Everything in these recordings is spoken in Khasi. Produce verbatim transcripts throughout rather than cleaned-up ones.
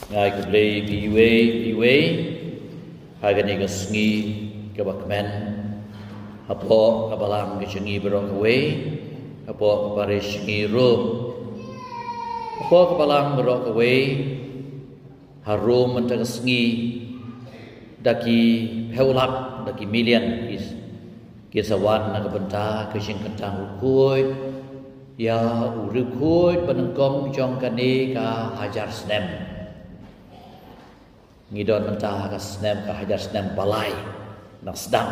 Nga ai khublei ïa phi iwei iwei ha kane ka sngi kaba kmen, hapoh ka balang ka jong ngi baroh kawei, hapoh ka parish jong ngi ruh, hapoh ka balang baroh kawei. Harum mynta ka sngi da ki phew lak, da ki million ki, ki sa wan na ka bynta ka jingkyntang riewkhuid ïa u riewkhuid ba nyngkong jong kane ka hajar snem. Ngi don mynta ka snem, ka hajar snem ba lai, nang sdang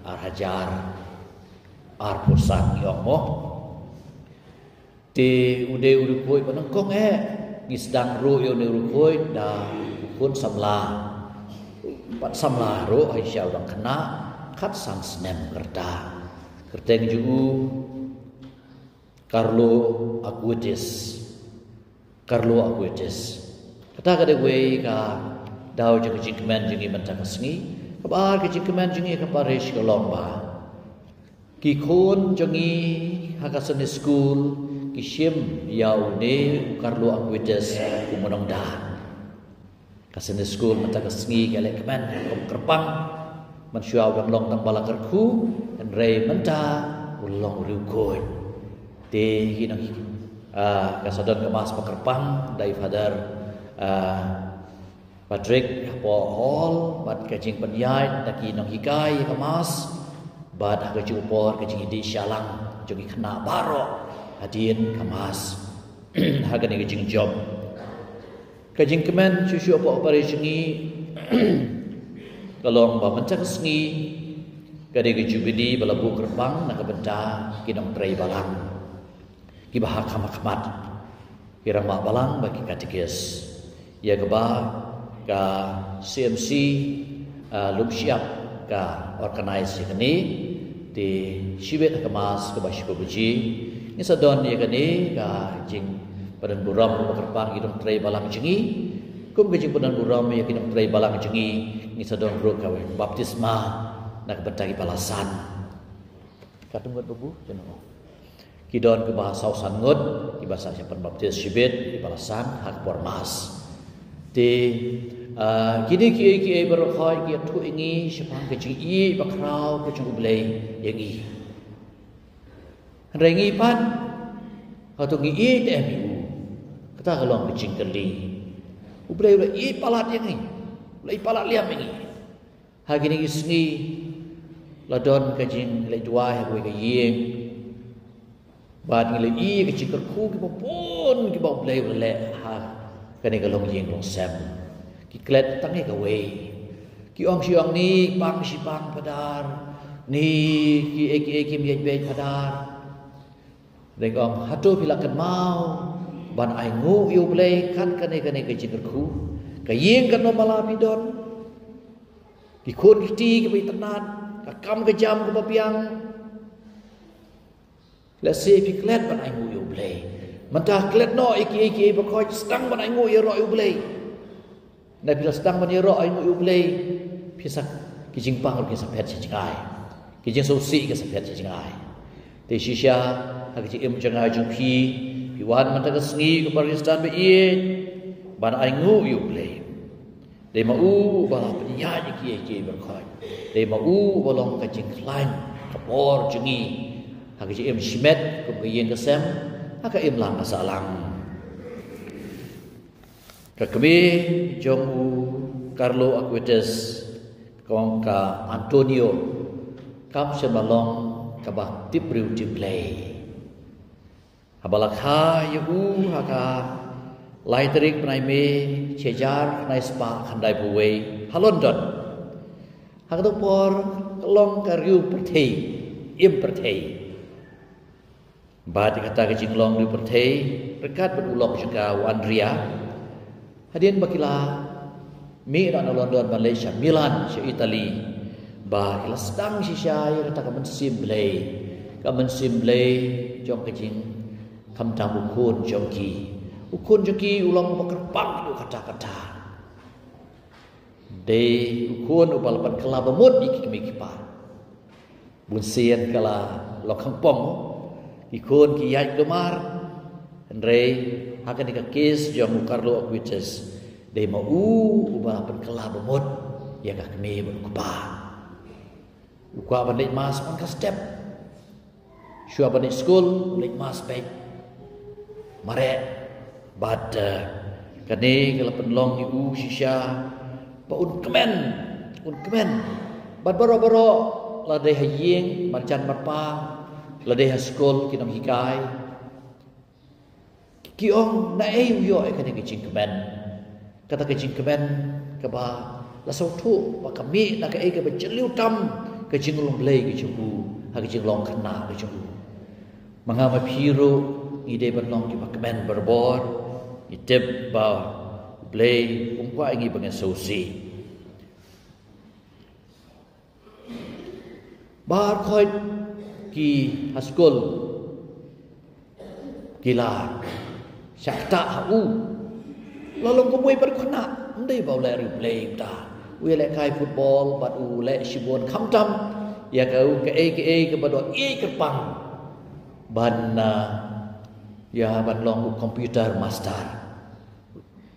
ar hajar arphew san ngi ong mo. Te u dei u riewkhuid ba nyngkong eh. Ngi sdang ruh ïa une u riewkhuid da u khun samla. Pat samla ruh ha shisha u dang khynnah, khatsan snem ka rta. Kyrteng jong u Carlo Acutis. Carlo Acutis. Kata ka dei kawei ka daw jong ka jingkmen jong ngi mynta ka sngi. Kaba ar ka jingkmen jong ngi ha ka parish ka long ba ki khun jong ngi ha ka Sunday school ki shim ïa une u Carlo Acutis u mynta. Ka Sunday school mynta ka sngi ka leh kmen kum kyrpang. Mynshuwa u dang long tang ba la kyrkhu, hynrei mynta u long riewkhuid. Te ki nong, ah, ka sa don ka mass ba kyrpang da i Father, ah, Patrick hapoh hall, bad ka jingpynïaid da ki nonghikai ïa ka mass, bad ha ka juh por ka jingïadih shalang jong ki khynnah baroh hadien ka mass. Ha kane ka jingjop, ka jingkmen shuh shuh hapoh parish jong ngi ka long ba mynta ka sngi ka dei ka jubili ba la buh kyrpang na ka bynta ki nongtrei balang kiba ha kham ha khmat, ki rangbah balang bad ki katekis, ïa kaba ka C M C, ah, Lumshyiap ka organize ïa kane. Te shibit ha ka mass kaba shiphew baje ngi sa don ïa kane ka jingpynburom kaba kyrpang ïa ki nongtrei balang jong ngi. Kum ka jingpynburom ïa ki nongtrei balang jong ngi, ngi sa don ruh ka baptisma na ka bynta kiba la san. Katno ngut, Babu? Jano? Ki don kiba saw san ngut kiba sa shah pynbaptis shibit, kiba la san ha ka por mass. Te, ah, kine kiei kiei baroh khoit ki ïathuh ïa ngi shaphang ka jingïeit bakhraw ka jong U Blei ïa ngi. Hynrei ngi pat, hato ngi ïeit em ïa u? Kata ka long ka jingkylli. U Blei u la ïeit palat ïa ngi, u la ïeit palat liam ïa ngi. Ha kine ki sngi la don ka jingleit duwai ha kawei ka ïing, bad ngi la ïohi ka jingkyrkhu kiba bun kiba U Blei u la leh ha kane ka longïing longsem. Ki klet tang ïa kawei. Ki ong shi ong, ni pang shi pang Phadar, ni kiei kiei kim ïeit beit Phadar. Te ngi ong, hato phi la kynmaw ban ainguh ïa U Blei kat kane kane ka jingkyrkhu? Ka ïing kano ba la phi don? Ki khun ki kti kiba itynnad, ka kam ka jam kaba biang. Lehse phi klet ban ainguh ïa U Blei. Mynta klet noh ïa kiei kiei baroh khoit, sdang ban ainguh ïaroh ïa U Blei. Nda phi la sdang ban ïaroh ainguh ïa U Blei, phi sa, ki jingpang ruh kin sa phet sha jngai, ki jingsngewsih kin sa phet sha jngai. Te shisha ha ka jingim jong nga jong phi, phi wan mynta ka sngi kum u Khristan ba ïeit ban ainguh ïa U Blei. Dei ma u uba la pynïaid ïa kiei kiei baroh khoit. Dei ma u uba long ka jingkhlaiñ ka bor jong ngi ha ka jingim shimet kum ka ïing ka sem, ha ka imlang ka sahlang. Ka kmie jong u Carlo Acutis, ka ong ka Antonio, kam shym la long kaba tip briew tip Blei. Haba la kha ïa u ha ka lai tarik bnai May, shi hajar khyndai spah khyndaiphew wei, ha London. Ha kato ka por ka long ka riew pyrthei, im pyrthei. Bad ïa kata ka jinglong riew pyrthei, ryngkat bad u lok jong ka u Andrea, hadien ba ki la mih na London ban leit sha Milan, sha Italy, ba ki la sdang shisha ïa kata ka mynsiem Blei, ka mynsiem Blei jong ka jingkhamtam u khun jong ki. U khun jong ki u long uba kyrpang ïa u katta katta. Dei u khun uba la pynkylla bamut ïa ki kmie ki kpa. Bun sien ka la long khongpong, ki khun ki ïaid kulmar. Hynrei ha kane ka case jong u Carlo Acutis, Dei ma u uba la pynkylla bamut ïa ka kmie bad u kpa. U kwah ban leit mass man ka step. Shuwa ban leit skul, u leit mass beit. Mareh bad, eh, kane ka la pynlong ïa u shisha ba un kmen, un kmen. Bad baroh baroh, la dei ha ïing, marjan marpa, la dei ha skul, ki nonghikai, ki ong naei u ïoh ïa kane ka jingkmen. Kata ka jingkmen kaba la sngewthuh ba ka mih na kaei kaba jylliew tam ka jinglong Blei ka jong u, ha ka jinglong khynnah ka jong u. Ma nga ma phi ruh ngi dei ban long kiba kmen barabor, ngi tip ba Blei um kwah ïa ngi ba ngin sngewsih. Baroh khoit ki ha skul ki la shah ktah ha u. La long kumwei pat u khynnah, ym dei ba u leh riewblei mynta. U ïalehkai football bad u leh shibun, khamtam ïa ka, kaei kaei kaba doh ïeit kyrpang ban, ah, ïa ban long u computer master.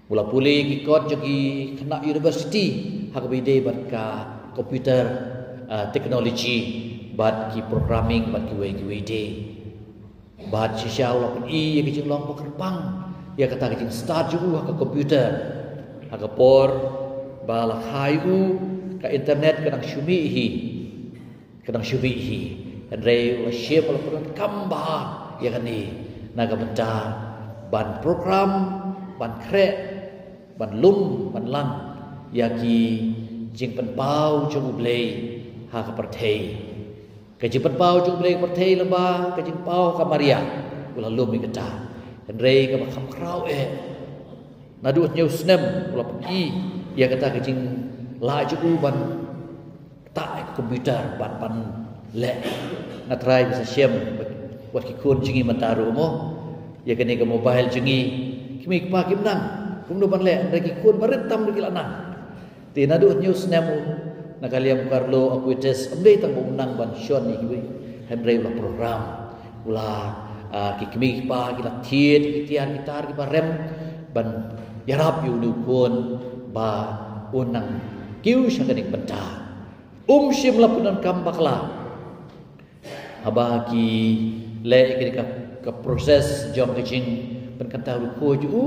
U la pule ki kot jong ki khynnah university ha kaba ïadei bad ka computer, ah, technology bad ki programming bad kiwei kiwei de. Bad shisha u la pyni ïa ka jinglong ba kyrpang ïa kata ka jingstad jong u ha ka computer. Ha ka por ba la kha ïa u, ka internet ka dang shu mih hi. Ka dang shu mih hi. Hynrei u la shim, u la pyndonkam bha ïa kane na ka bynta ban program, ban khreh, ban lum, ban lang ïa ki jingpynpaw jong U Blei ha ka pyrthei. Ka jingpynpaw jong U Blei ha ka pyrthei lyngba ka jingpaw ka Maria, u la lum ïa kata. Hynrei kaba kham khraw eh, naduh hynñiew snem u la pyni ïa kata ka jinglah jong u ban ktah ïa ka computer bad ban leh. Nga trai ba sa shem wat ki khun jong ngi mynta ruh mo, ïa kane ka mobile jong ngi. Ki kmie ki kpa kim nang kumno ban leh, hynrei ki khun barit tam ruh ki la nang. Te naduh hynñiew snem u, na ka liang u Carlo Acutis, ym dei tang ba u nang ban shon ïa kiwei, hynrei u la program, u la, ah, ki kmie ki kpa ki la thied ki tiar ki tar kiba rem ban ïarap ïa une u khun ba un nang kiew sha kane ka bynta. Um shym la pyndonkam bakla. Haba ki leh ïa kane ka, ka process jong ka jingpynkyntang riewkhuid jong u,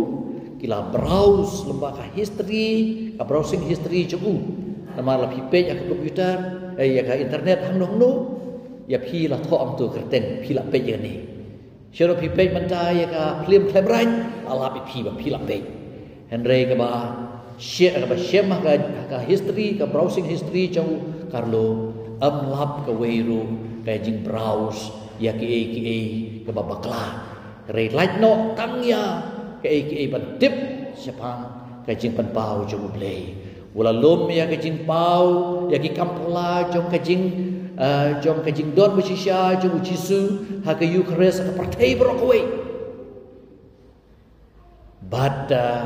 ki la browse lyngba ka history, ka browsing history jong u. Namar la phi peit ha ka computer, eh, ïa ka internet hangno hangno, ïa phi la thoh hangto kyrteng, phi la peit ïa kane. Shuh ruh phi peit mynta ïa ka phlim khlem rang, la lap ïa phi ba phi la peit. Hynrei kaba shem, kaba shem ha ka, ha ka history, ka browsing history jong u Carlo, ym lap kawei ruh ka jingbrowse ïa kiei kiei kaba bakla. Hynrei lait noh tang ïa kaei kaei ban tip shaphang ka jingpynpaw jong U Blei. U la lum ïa ka jingpaw ïa ki kam phylla jong ka jing, eh, jong ka jingdon ba shisha jong U Jisu ha ka Eucharist ha ka pyrthei baroh kawei. Bad, eh,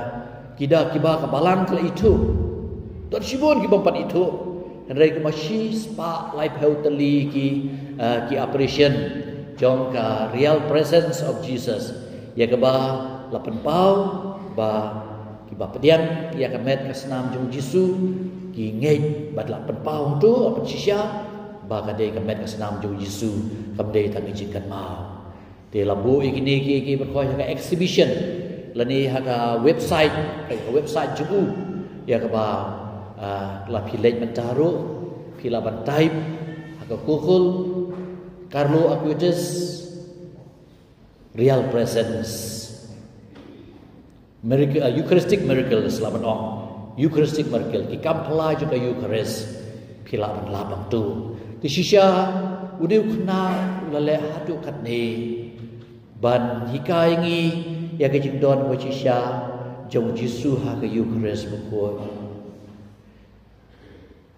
ki da kiba ka balang ka la ithuh. Don shibun ki bym pat ithuh. Hynrei kumba shispah laiphew tylli ki, eh, ki apparition jong ka Real Presence of Jesus. Ïa kaba la pynpaw ba kiba pdiang ïa ka met ka snam jong U Jisu ki ngeit bad la pynpaw hangto, la pynshisha ba ka dei ka met ka snam jong U Jisu, kam dei tang ka jingkynmaw. Te la buh ïa kine ki, ki baroh ha ka exhibition lane ha ka website, ha ka website jong u. Ïa kaba, ah, la phi leit mynta ruh, phi lah ban type ha ka Google, Carlo Acutis Real Presence. Miracle, uh, Eucharistic miracles, lah ban ong. Eucharistic miracle, ki kam phylla jong ka Eucharist, phi lah ban lap hangto. Te shisha, une u khynnah u la leh haduh katne ban hikai ngi ïa ka jingdon ba shisha jong U Jisu ha ka Eucharist bakhuid.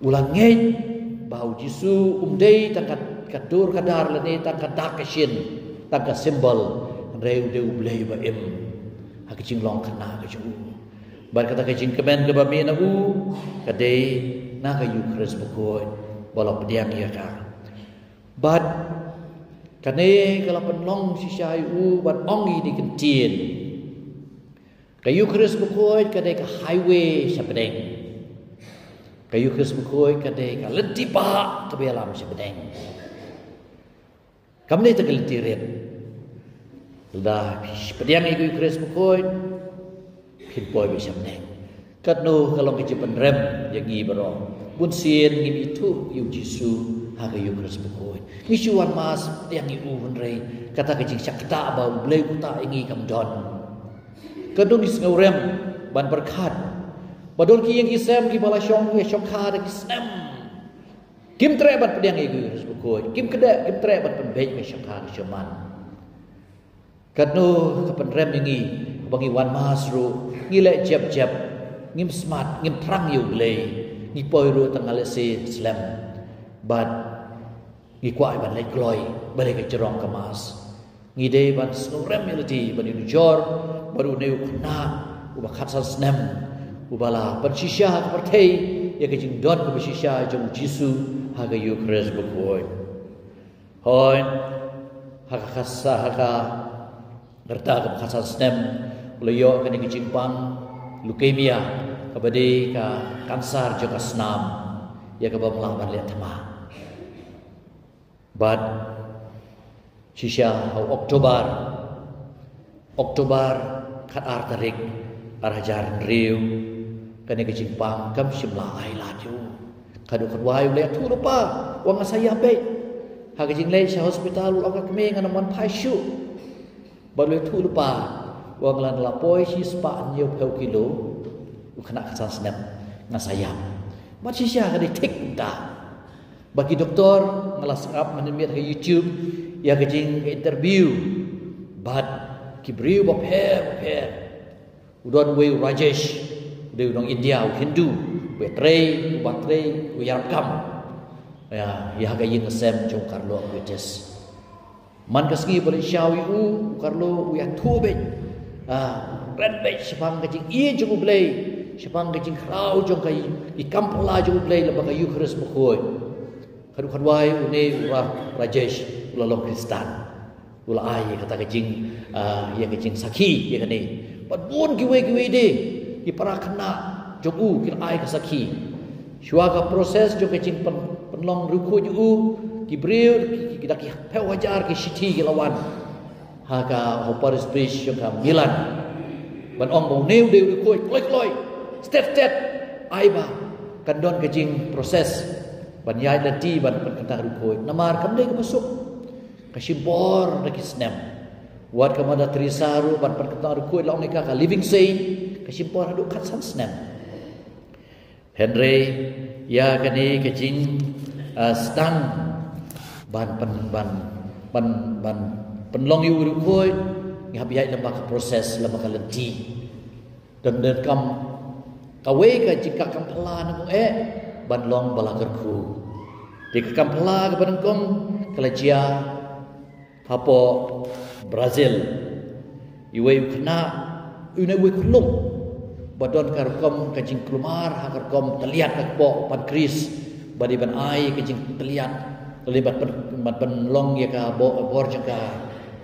U la ngeit ba U Jisu um dei tang ka, ka dur ka dar lane tang ka dak ka shin, tang ka symbol, hynrei u dei U Blei ba im ha ka jinglong khynnah ka jong u. Bad kata ka jingkmen kaba mih na u ka dei na ka Eucharist bakhuid ba la pdiang ïa ka. Bad kane ka la pynlong shisha ïa u ban ong ïa kine ki ktien. Ka Eucharist bakhuid ka dei ka highway sha bneng. Ka Eucharist bakhuid ka dei ka lynti ba kaba ïalam sha bneng. Kam dei ta ka lynti rit. Lada phi pdiang ïa ka Eucharist bakhuid, phin poi beit sha bneng. Katno ka long ka jingpynrem ïa ngi baroh. Bun sien ngim ithuh ïa u Jisu ha ka Eucharist bakhuid. Ngi shu wan mass pdiang ïa u, hynrei kata ka jingshah ktah ba U Blei u ktah ïa ngi kam don. Katno ngi sngewrem ban pyrkhat ba don ki ïing ki sem kiba la shong ïa shongkha da ki snem. Kim treh ban pdiang ïa ka Eucharist bakhuid. Kim kdeh, kim treh ban pynbeit ka shongkha ka shongman. Katno ka pynrem ïa ngi ba ngi wan mass ruh ngi leh jep jep, ngim smat, ngim thrang ïa U Blei. Ngi poi ruh tang lehse slem. Bad ngi kwah ban leit kloi balei ka jrong ka mass. Ngi dei ban sngewrem ïa lade, ban ïanujor bad une u khynnah uba khatsan snem uba la pynshisha ha ka pyrthei ïa ka jingdon kaba shisha jong U Jisu ha ka Eucharist bakhuid. Hooid, ha ka khatsan, ha ka rta kaba khatsan snem u la ïoh kane ka jingpang leukemia, kaba dei ka kansar jong ka snam, ïa kaba ym lah ban leh thma. Bad shisha ha u October, October khatar tarik ar hajar hynriew, kane ka jingpang kam shym la ai lad ïa u. Khatduh khatwai u la ïathuh lypa, u ong nga sa ïap beit. Ha ka jingleit sha hospital u la ong, ka kmie, ngan ym wan phai shuh. Bad u la ïathuh lypa, u ong lada la poi shispah hynñiewphew kilo, u khynnah khatsan snem, nga sa ïap. Bad shisha ka dei thik kumta. Bad ki doktor, nga la sngap mynmiet ha ka YouTube ïa ka jing, ka interview bad ki briew bapher bapher. U don uwei u Rajesh, u dei u nong India, u Hindu, u ïatrei, u ïatrei, u ïarap kam ïa, ïa ka ïing ka sem jong u Carlo Acutis. Man ka sngi ba la leit shaw ïa u, u Carlo u ïathuh beit, ah, kren beit shaphang ka jingïeit jong U Blei, shaphang ka jingkhraw jong ka, ki kam phylla jong U Blei lyngba ka Eucharist bakhuid. Khatduh khatwai une u Ra-, Rajesh u la long Khristan. U la ai ïa kata ka jing, ah, ïa ka jingsakhi ïa kane. Bad bun kiwei kiwei de ki para khynnah jong u ki la ai ka sakhi. Shuwa ka process jong ka jingpyn-, pynlong riewkhuid u, ki briew ki, ki, ki da ki phew hajar ki shithi ki la wan ha ka, ha u parish priest jong ka Milan, ban ong ba une u dei u riewkhuid kloi kloi, stet stet, ai ba kan don ka jingprocess ban ïaid lynti ban pynkyntang riewkhuid. Namar kam dei kaba suk. Ka shim bor da ki snem. Wat ka Mother Teresa ruh ban pynkyntang riewkhuid la ong ïa ka ka living saint, ka shim bor haduh khatsan snem. Hynrei ïa kane ka jing, ah, sdang ban pyn-, ban, ban, ban pynlong ïa u riewkhuid, ngi hap ïaid lyngba ka process, lyngba ka lynti. Don, don kam, kawei ka jingkam phylla na ngi eh ban long ba la kyrkhu. Te ka kam phylla kaba nyngkong ka la jia hapoh Brazil. Iwei u khynnah, une uwei u khyllung ba don ka rukom ka jingkulmar ha ka rukom tylliat ka kpoh pancreas, ba dei ban ai ka jingtylliat, lane ban pyn-, ban pynlong ïa ka bo-, bor jong ka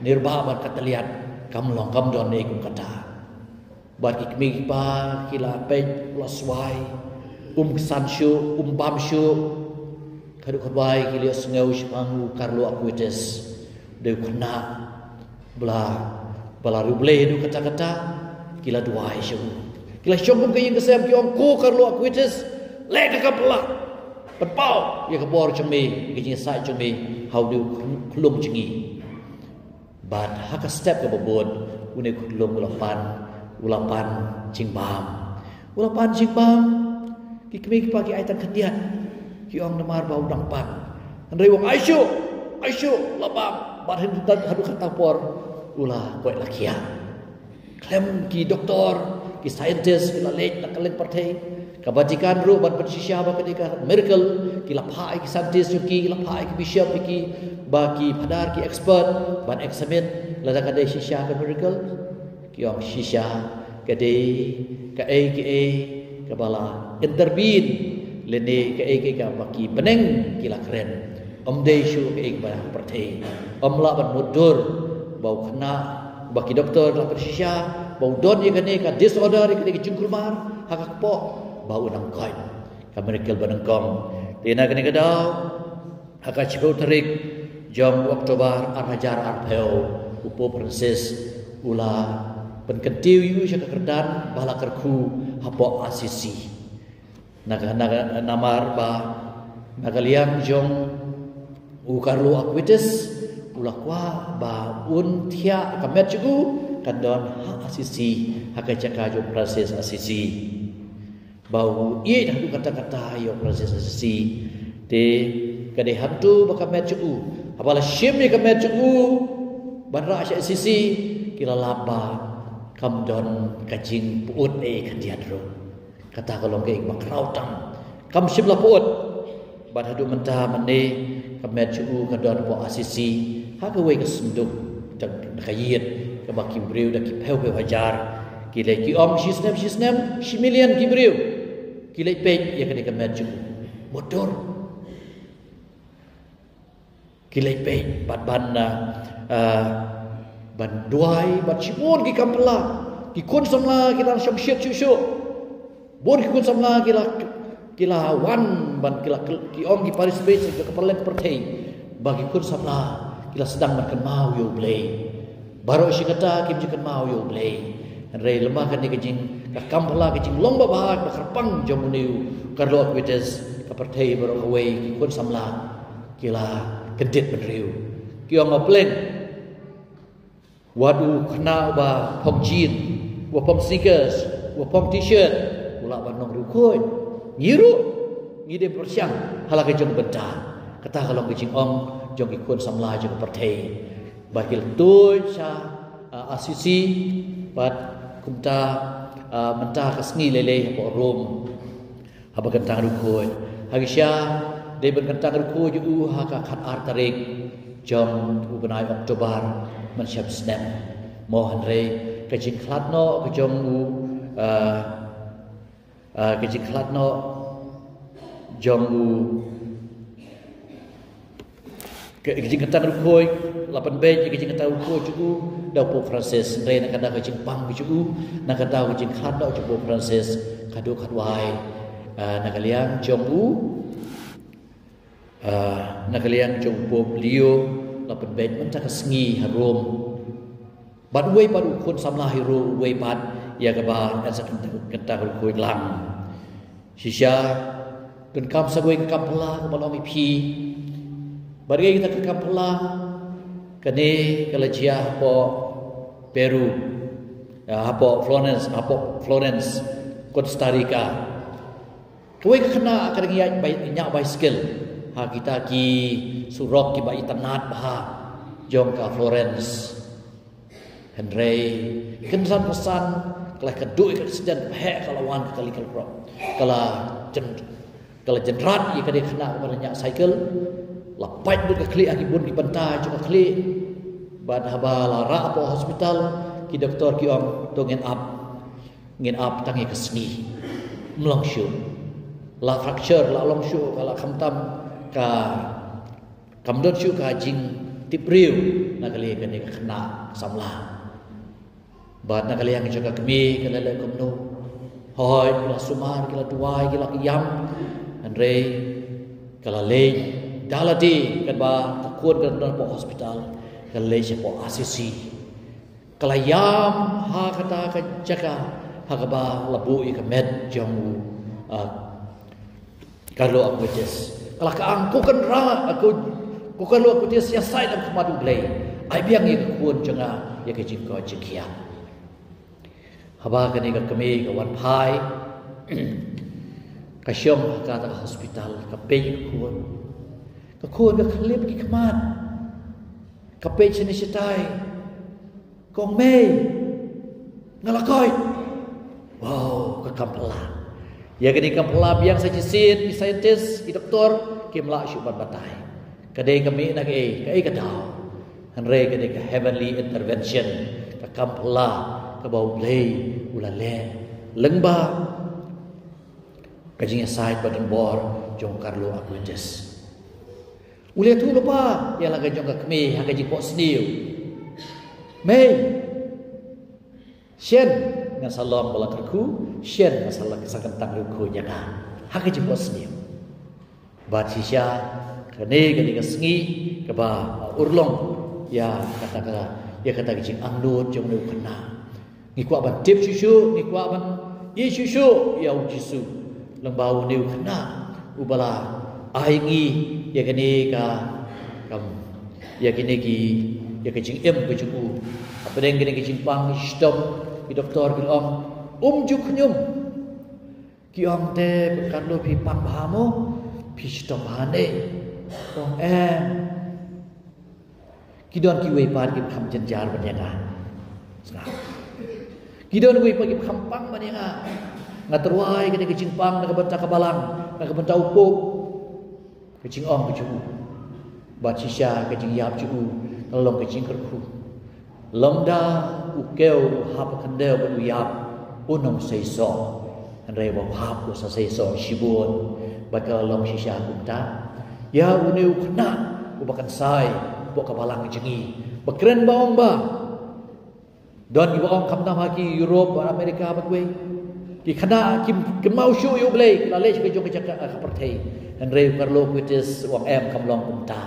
nirbah bad ka tylliat, kam long, kam don ei kum kata. Bad ki kmie ki kpa ki la peit, la swai, um ksan shuh, um bam shuh. Khatduh khatwai ki la ïohsngew shaphang u Carlo Acutis, dei u khynnah ba la, ba la riewblei haduh katta katta, ki la duwai sha u. Ki la shong kum ka ïing ka sem, ki ong, ko Carlo Acutis, leh ka kam phylla, pynpaw ïa ka bor jong me, ka jingïasaid jong me ha une u khyllung jong ngi. Bad ha ka step kaba bud, une u khyllung u la pan, u la pan jingbam. U la pan jingbam, ki kmie ki kpa ki ai tang khyndiat, ki ong namar ba u dang pan. Hynrei u ong ai shuh, ai shuh, la bam. Bad haduh, haduh katta por u la koit la khiah. Khlem ki doktor, ki scientist ki la leit na kylleng pyrthei. Ka Vatican ruh ban pynshisha ba kane ka miracle, ki la phah ïa ki scientist jong ki, ki la phah ïa ki bishop jong ki, ba ki phadar, ki expert ban examine lada ka dei shisha ka miracle. Ki ong shisha, ka dei kaei kaei kaba la intervene, lane kaei kaei kaba ki bneng ki la kren. Ym dei shuh kaei kaba ha pyrthei. Ym lah ban mutdur ba u khynnah, ba ki doktor la pynshisha, ba u don ïa kane ka disorder, ïa kane ka jingkulmar ha ka kpoh, ba u nang koit. Ka miracle ba nyngkong. Te na kane ka daw, ha ka shiphew tarik jong October ar hajar arphew, u Pope Francis u la pynkyntiew ïa u sha ka kyrdan ba la kyrkhu hapoh Assisi. Na ka, na ka, namar ba na ka liang jong u Carlo Acutis u la kwah ba un thiah ka met jong u kan don ha Assisi, ha ka jaka jong Francis Assisi. Ba u ïeit haduh katta katta ïa u Francis Assisi. Te ka dei hangto ba ka met jong u, haba la shim ïa ka met jong u ban rah sha Assisi, ki la lap ba kam don ka jingpyut ei khyndiat ruh. Kata ka long kaei kaba khraw tam. Kam shym la pyut. Bad haduh mynta mynne ka met jong u ka don hapoh Assisi, ha kawei ka synduk da ka ïit kaba ki briew da ki phew phew hajar ki leit, ki ong shi snem shi snem shi million ki briew ki leit peit ïa kane ka met jong u. Mutdur. Ki leit peit bad ban, ah, ah, ban duwai bad shibun ki kam phylla, ki khun samla ki la shongshit shuh shuh. Bun ki khun samla ki la, ki la wan ban, ki la, ki ong ki participate ha ka paralok pyrthei ba ki khun samla ki la sdang ban kynmaw ïa U Blei. Baroh shi katta kim ju kynmaw ïa U Blei. Hynrei lem bad kane ka jing, ka kam phylla, ka jinglong babha ba kyrpang jong une u Carlo Acutis, ka pyrthei baroh kawei, ki khun samla ki la kyndit bynriew. Ki ong, ma pleng, wat u khynnah uba phong jean, uba phong sneakers, uba phong t-shirt u lah ban long riewkhuid. Ngi ruh ngi dei pyrshang ha la ka jong bynta. Kata ka long ka jingong jong ki khun samla jong ka pyrthei. Bad ki la tuid sha, ah, Assisi, bad kumta, ah, mynta ka sngi lei lei hapoh Rome. Haba kyntang riewkhuid. Ha ki sha dei ban kyntang riewkhuid ïa u ha ka khatar tarik jong u bnai October mynshem snem. Mo hynrei ka jingkhlad noh ka jong u, ah, ah, ka jingkhlad noh jong u, ka, ka jingkyntang riewkhuid, la pynbeit ïa ka jingkyntang riewkhuid jong u da u Pope Francis. Hynrei na ka daw ka jingpang ka jong u, na ka daw ka jingkhlad noh jong u Pope Francis, ka duh ka duwai, ah, na ka liang jong u, ah, na ka liang jong u Pope Leo, la pynbeit mynta ka sngi ha Rome. Bad uwei pat u khun samla hi ruh, uwei pat ïa kaba yn sa kyntang, kyntang riewkhuid lang. Shisha donkam sa kawei ka kam phylla kaba long ïa phi. Bad kata ka kam phylla kane ka la jia hapoh Peru, ah, hapoh Florence, hapoh Florence, Costa Rica. Kawei ka khynnah ka dang ïaid bai, ñiah baiskil ha kita ki surok kiba itynnad bha jong ka Florence. Hynrei kynsan kynsan ka la, ka duh ïa ka accident, heh, ka la wan ka kali ka la krop. Ka la jyn, ka la jynrat ïa ka dei khynnah kaba ñiah cycle. La pait bun ka khlieh ha ki bun ki bynta jong ka khlieh. Bad haba la rah hapoh hospital, ki doktor ki ong to ngin ap. Ngin ap tang ïa ka sngi. Ym long shuh. La fracture la long shuh, ka la khamtam ka, kam don shuh ka jingtip briew na ka liang kane ka khynnah samla. Bad na ka liang jong ka kmie ka la leh kumno? Hooid, ki la sumar, ki la duwai, ki la ïam. Hynrei ka la leit da lade, katba ka khun ka don hapoh hospital, ka la leit shapoh Assisi. Ka la ïam ha kata ka jaka ha kaba la buh ïa ka met jong u, ah, Carlo Acutis. Ka la kang, ko Kynrad, ko, ko Carlo Acutis, ïasaid lang khmat U Blei. Ai biang ïa ka khun jong nga ïa ka jingkoit jingkhiah. Haba kane ka kmie ka wan phai, ka shong ha kata ka hospital, ka peit ïa ka khun. Ka khun ka khyllip ki khmat. Ka peit shane shatai. Ka ong, Mei, nga la koit. Wow, ka kam phylla. Ïa kane ka kam phylla biang sa shisien, ki scientist, ki doktor kim lah shuh ban batai. Ka dei ka mih na kaei, kaei ka daw. Hynrei ka dei ka heavenly intervention, ka kam phylla kaba U Blei u la leh lyngba ka jingïasaid badonbor jong Carlo Acutis. U la ïathuh lypa ïa la ka jong ka kmie ha ka jingphohsniew. Mei, Shen ngan sa long ba la kyrkhu, shen ngan sa la sa kyntang riewkhuid ïa nga. Ha ka jingphohsniew. Bad shisha kane, kane ka sngi kaba urlong ïa kata ka, ïa kata ka jingangnud jong une u khynnah. Ngi kwah ban tip shuh shuh, ngi kwah ban ïeit shuh shuh ïa u Jisu. Lyngba une u khynnah uba la ai ngi ïa kane ka, kam, ïa kine ki, ïa ka jingim ka jong u. Hapdeng kine ki jingpang ki shitom, ki doktor ki la ong, um ju khñium. Ki ong, te Karlo, phi pang bha mo, phi shitom bha ne? Ong em. Ki don kiwei pat kiba kham jynjar ban ïa nga. Ki don kiwei pat kiba kham pang ban ïa nga. Nga tyrwa ïa kane ka jingpang na ka bynta ka balang, na ka bynta u Pope. Ka jingong ka jong u bad shisha ka jingïap jong u ka long ka jingkyrkhu. Lymda u kew u hap ha khyndew bad u ïap, un ym seisoh. Hynrei ba u hap u sa seisoh shibun. Bad ka long shisha kumta ïa une u khynnah uba kynsai hapoh ka balang jong ngi. Ba kren ba ong ba don kiba ong khamtam ha ki Europe bad America bad kiwei, ki khynnah kim kynmaw shuh ïa U Blei, ki la leit sha ka jong ka jaka, ka pyrthei. Hynrei u Karlo Acutis u ong em, kam long kumta.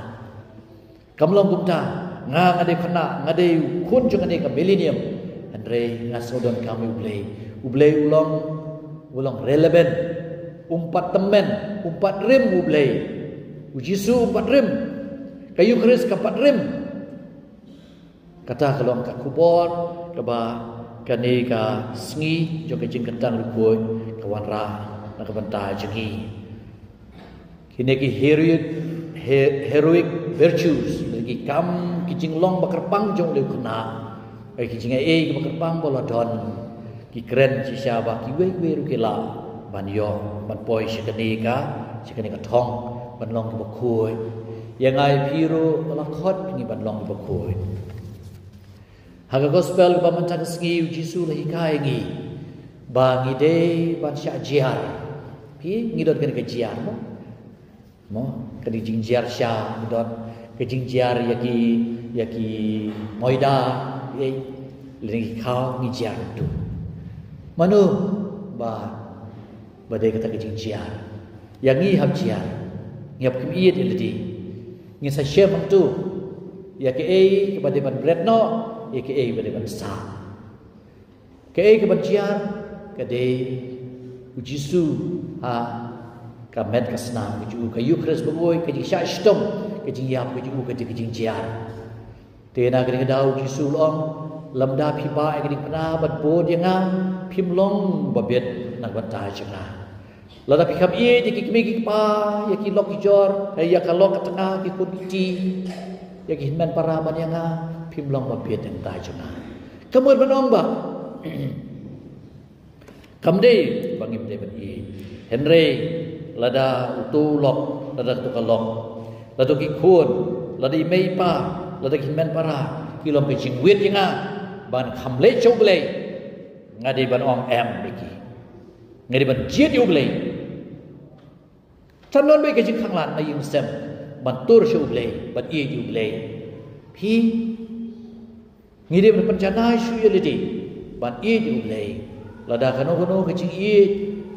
Kam long kumta. Nga, nga dei khynnah, nga dei u khun jong kane ka millennium. Hynrei nga sngewdonkam ïa U Blei. U Blei u long, u long relevant. Um pat tymmen, um pat rim U Blei. U Jisu um pat rim. Ka Eukharist kam pat rim. Kata ka long ka khubor kaba kane ka sngi jong ka jingkyntang riewkhuid ka wanrah na ka bynta jong ngi. Kine ki heroic, he-, heroic virtues, lane ki kam, ki jinglong ba kyrpang jong une u khynnah, eh, ki jingaiei kiba kyrpang ba u la don, ki kren shisha ba kiwei kiwei ruh ki lah ban ïoh, ban poi sha kane ka, sha kane ka thong, ban long kiba khuid. Ïa nga ïa phi ruh la khot ngi ban long kiba khuid. Ha ka gospel kaba mynta ka sngi, u Jisu u la hikai ngi ba ngi dei ban shah jia. Phi, ngi don kane ka jia mo? Mo, kane ka jingjia sha, ngi don ka jingjia ïa ki, ïa ki moida, ïa, lane ki khaw, ngi jia tu. Mano ba, ba dei kata ka jingjia? Ïa ngi hap jia. Ngi hap khmih ïeit ïa lade. Ngin sa shem hangtu ïa kaei kaba dei ban bret noh, ïa kaei kaba dei ban sah. Kaei kaban jia ka dei u Jisu ha ka met ka snam ka jong u, ka Eukharist ba-ïeit, ka jingshah shitom, ka jingïap ka jong u, ka dei ka jingjia. Te na kane ka daw u Jisu u la ong, lymda phi bah ïa ka diengphna bad bud ïa nga, phim long ba bit na ka bynta jong nga. Lada phi kham ïeit ïa ki kmie ki kpa, ïa ki lok ki jor, eh, ïa ka lok ka tnga, ki khun ki kti, ïa ki hynmen para ban ïa nga, phim long ba bit na ka bynta jong nga. Ka mut ban ong ba kam dei ba ngim dei ban ïeit. Hynrei lada uto u lok, lada uto ka lok, lada ki khun, lada i mei i pa, lada ki hynmen para ki long ka jingwit ïa nga ban kham leit sha U Blei, nga dei ban ong em ïa ki. Nga dei ban jied ïa U Blei. Tang don beit ka jingkhanglad na ïing sem ban tur sha U Blei, ban ïeit ïa U Blei. Phi, ngi dei ban pynjanai shuh ïa lade ban ïeit ïa U Blei. Lada kano kano ka jingïeit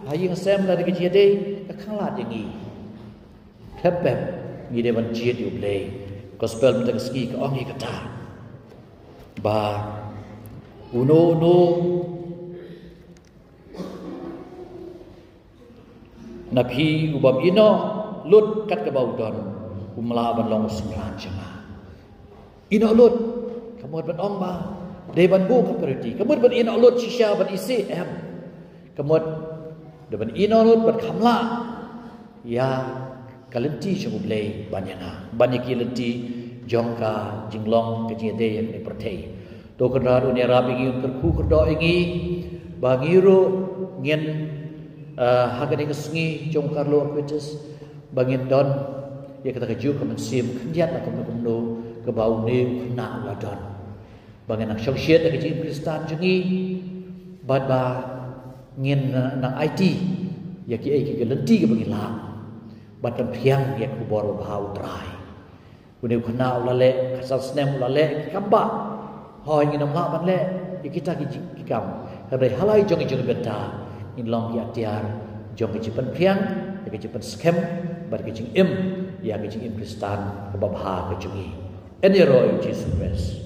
ha ïing sem, lada ka jingïadei ka khanglad ïa ngi, khlem pep ngi dei ban jied ïa U Blei. Gospel mynta ka sngi ka ong ïa kata ba uno uno na phi u bym ïehnoh lut kat kaba u don, um lah ban long u synran jong nga. Ïehnoh lut, ka mut ban ong ba dei ban buh ka priority. Ka mut ban ïehnoh lut shisha ban isih, em. Ka mut dei ban ïehnoh lut ban kham lah ïa ka lynti jong U Blei ban ïa nga, ban ïa ki lynti jong ka jinglong ka jingïadei ïa kane ka pyrthei. To Kynrad un ïarap ïa ngi, un kyrkhu kyrdoh ïa ngi ba ngi ruh ngin, eh, ha kane ka sngi jong Karlo Acutis ba ngin don ïa kata kajuh ka mynsiem khyndiat na kumno kumno kaba une u khynnah u la don. Ba ngin nang shongshit ïa ka jingim Khristan jong ngi bad ba ngin, eh, nang aiti ïa kiei kiei ki lynti kiba ngi lah ban pynphriang ïa ka khubor babha U Trai. Une u khynnah u la leh, ka san snem u la leh ki kam bah. Hooid, ngin ym lah ban leh. ïa kita ki jing- ki kam. Hynrei ha la i jong i jong i bynta ngin long ki atiar jong ki jingpynphriang, ïa ki jingpynskhem bad ki jingim, ïa ki jingim Khristan kaba bha ka jong i. Ïa ro ïa u Jisu Khrist.